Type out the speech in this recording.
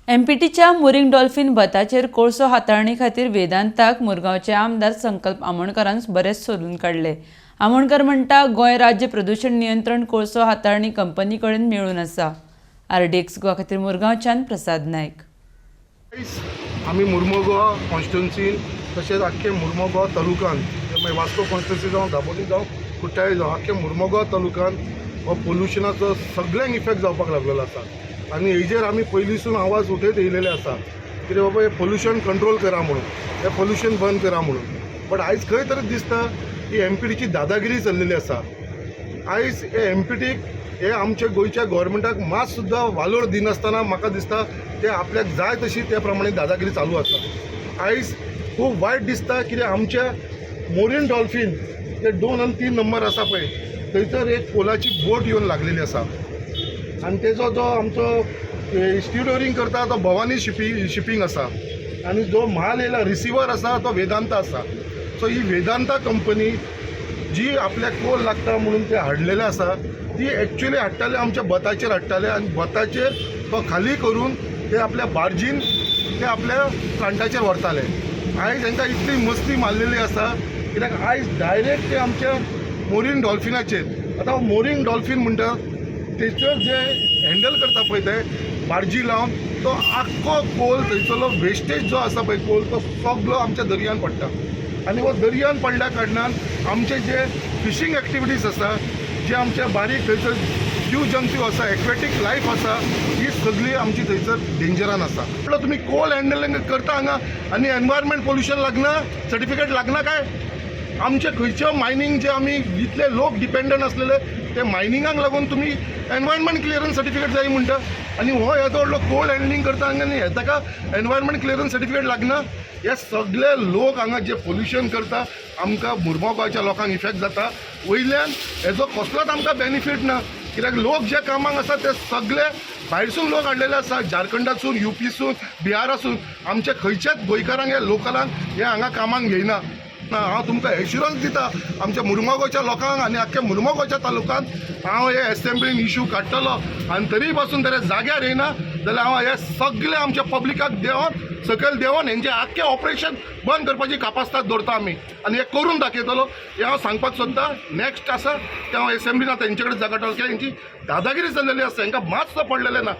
एमपीटीच्या मुरींग dolphin भताचेर कोळसो हाताळणी खातीर वेदांताक मुरगांवचे आमदार संकल्प आमोणकारान बरेच सोदून काडले. आमोणकर म्हणटा, गोंय राज्य प्रदूशण नियंत्रण कोळसो हाताळणी कंपनी कडेन मेळून आसा. आरडीएक्स गोवा खातीर मुरगांवच्यान प्रसाद नायक. आयज आमी मुर्मोगोवा कॉन्स्टिट्युन्सीन तशेंच आख्खे मुर्मोगोवा तालुकान, मागीर वास्को कॉन्स्टिट्युन्सी जावं, दाबोली जावं, कुट्टाळे जावं, आख्खे मुर्मोगोवा तालुकान हो पोल्युशनाचो सगळ्यांक इफेक्ट जावपाक लागलेलो आसा. आनी हेजेर आमी पयलींसून आवाज उठयत येयलेले आसा, कितें बाबा, हें पोल्युशन कंट्रोल करा म्हणून, हें पोल्युशन बंद करा म्हणून. बट आयज खंय तरी दिसता की एमपीटीची दादागिरी चल्लेली आसा. आयज हे एमपीटीक, हे आमच्या गोंयच्या गोवोरमेंटाक मात सुद्दां वालोर दिनासतना म्हाका दिसता ते आपल्याक जाय तशी त्या प्रमाणे दादागिरी चालू आसा. आयज खूब वायट दिसता, कित्याक आमच्या मोरीन डॉल्फीन ते 2 आनी 3 नंबर आसा पळय, थंयसर एक कोलाची बोट येवन लागलेली आसा. आनी तेजो जो आमचो स्टिवडोरींग करता तो भवानी शिपींग आसा आनी जो म्हाल येयला, रिसिवर आसा, तो वेदांता आसा. सो ही वेदांता कंपनी जी आपल्याक कोल लागता म्हणून ते हाडलेले आसा, ती एक्चुली हाडटाले आमच्या बताचेर हाडटाले आनी बताचेर तो खाली करून ते आपल्या बार्जीन ते आपल्या प्लांटाचेर व्हरताले. आयज तांकां इतली मस्ती मारलेली आसा, कित्याक आयज डायरेक्ट ते आमच्या मोरीन डॉल्फिनाचेर, आतां मोरीन डॉल्फीन म्हणटा तेचेर जे हँडल करता पळय, ते बार्जी लावन तो आख्खो कोल, थंयसरलो वेस्टेज जो आसा पळय कोल, तो सगलो आमच्या दर्यान पडटा. आनी हो दर्यान पडल्या कारणान आमचे जे फिशींग एक्टिविटीज आसा, जे आमचे बारीक थंयसर जीव जंतू आसा, एक्वेटीक लायफ आसा, ही सगळी आमची थंयसर डेंजरान आसा. म्हटलं तुमी कोल हँडलिंग करता हांगा आनी एनवायरमेंट पोल्युशन लागना, सर्टिफिकेट लागना काय? आमचे खंयच्यो मायनींग, जे आमी इतले लोक डिपेंडंट आसलेले, ते मायनिंगाक लागून तुमी एनवायरमेंट क्लियरन्स सर्टिफिकेट जाय म्हणटा. आनी हो येदो व्हडलो कोल हँडलिंग करता हांगा आनी ताका एनवायरमेंट क्लियरन्स सर्टिफिकेट लागना? हे सगळे लोक हांगा जे पोल्युशन करता, आमकां मुर्मोगांवच्या लोकांक इफेक्ट जाता. वयल्यान हेजो कसलोच आमकां बेनिफीट ना, कित्याक लोक जे कामाक आसा ते सगळे भायरसून लोक हाडलेले आसा, झारखंडासून, युपीसून, बिहारासून. आमच्या खंयच्याच गोंयकारांक, ह्या लोकलांक हे हांगा कामाक घेयना ना. हांव तुमकां एश्युरन्स दिता, आमच्या मुर्मोगांवच्या लोकांक आनी आख्ख्या मुर्मोगांवच्या तालुक्यांत हांव हे एसेंब्लीन इशू काडटलो. आनी तरी पासून जर जाग्यार येयना जाल्यार हांव हे सगळे आमच्या पब्लिकाक देंवन, सकयल देंवन हेंचें आख्खें ऑपरेशन बंद करपाची कापास्ताद दवरता आमी आनी हें करून दाखयतलो, हें हांव सांगपाक सोदता. नेक्स्ट आसा तें हांव एसेंब्लीन आतां हेंचे कडेन झगडटलो, कित्याक हेंची दादागिरी चल्लेली आसा, हेंकां मात सुद्दां पडलेलें ना.